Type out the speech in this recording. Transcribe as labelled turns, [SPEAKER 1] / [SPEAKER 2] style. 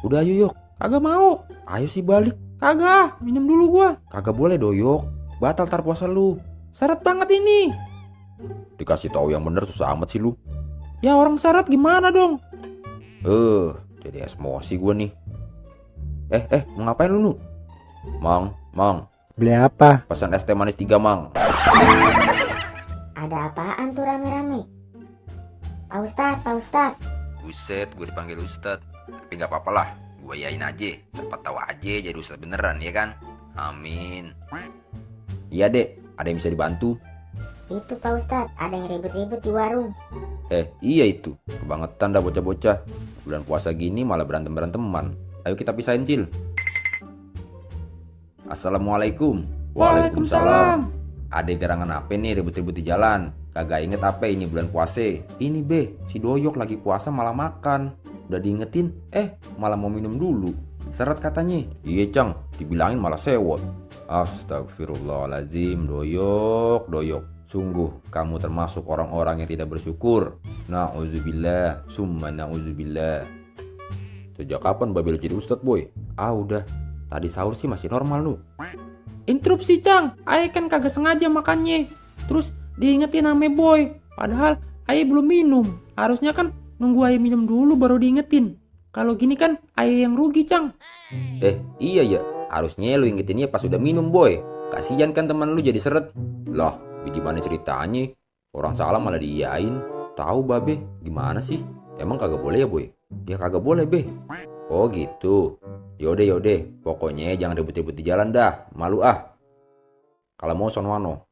[SPEAKER 1] Udah ayo Yok, kagak mau. Ayo sih balik. Kagak, minum dulu gua. Kagak boleh doyok, batal tar puasa lu. Syarat banget ini. Dikasih tahu yang bener susah amat sih lu. Ya orang syarat gimana dong? Jadi emosi gua nih. Mau ngapain lu nu? Mang.
[SPEAKER 2] Beli apa?
[SPEAKER 1] Pesan es teh manis 3 mang.
[SPEAKER 3] Ada apaan tuh rame-rame? Pak Ustadz.
[SPEAKER 1] Buset, gue dipanggil Ustadz. Tapi gak apa-apa lah, gue yain aja. Siapa tahu aja jadi Ustadz beneran ya kan? Amin. Iya dek, ada yang bisa dibantu?
[SPEAKER 3] Itu Pak Ustadz, ada yang ribut-ribut di warung.
[SPEAKER 1] Iya itu, kebangetan dah bocah-bocah. Bulan puasa gini malah berantem-beranteman. Ayo kita pisahin Cil. Assalamualaikum.
[SPEAKER 4] Waalaikumsalam.
[SPEAKER 1] Ada gerangan apa nih ribut-ribut di jalan? Kagak inget apa ini bulan puasa? Ini be, si Doyok lagi puasa malah makan. Udah diingetin, malah mau minum dulu. Seret katanya. Iya Cang, dibilangin malah sewot. Astagfirullahaladzim, Doyok. Sungguh kamu termasuk orang-orang yang tidak bersyukur. Na'udzubillah, summa na'udzubillah. Sejak kapan babe lu jadi ustadz boy? Udah, tadi sahur sih masih normal lu.
[SPEAKER 4] Interupsi Cang, Aye kan kagak sengaja makannya. Terus diingetin ame boy. Padahal Aye belum minum. Harusnya kan nunggu Aye minum dulu baru diingetin. Kalau gini kan Aye yang rugi Cang.
[SPEAKER 1] Iya ya, harusnya lu ingetinnya pas udah minum boy. Kasian kan teman lu jadi seret. Lah, gimana ceritanya? Orang salah malah diiyain. Tahu babe, gimana sih? Emang kagak boleh ya boy? Ya kagak boleh be. Oh gitu. Yaudah, pokoknya jangan ribut-ribut di jalan dah. Malu ah. Kalau mau sono.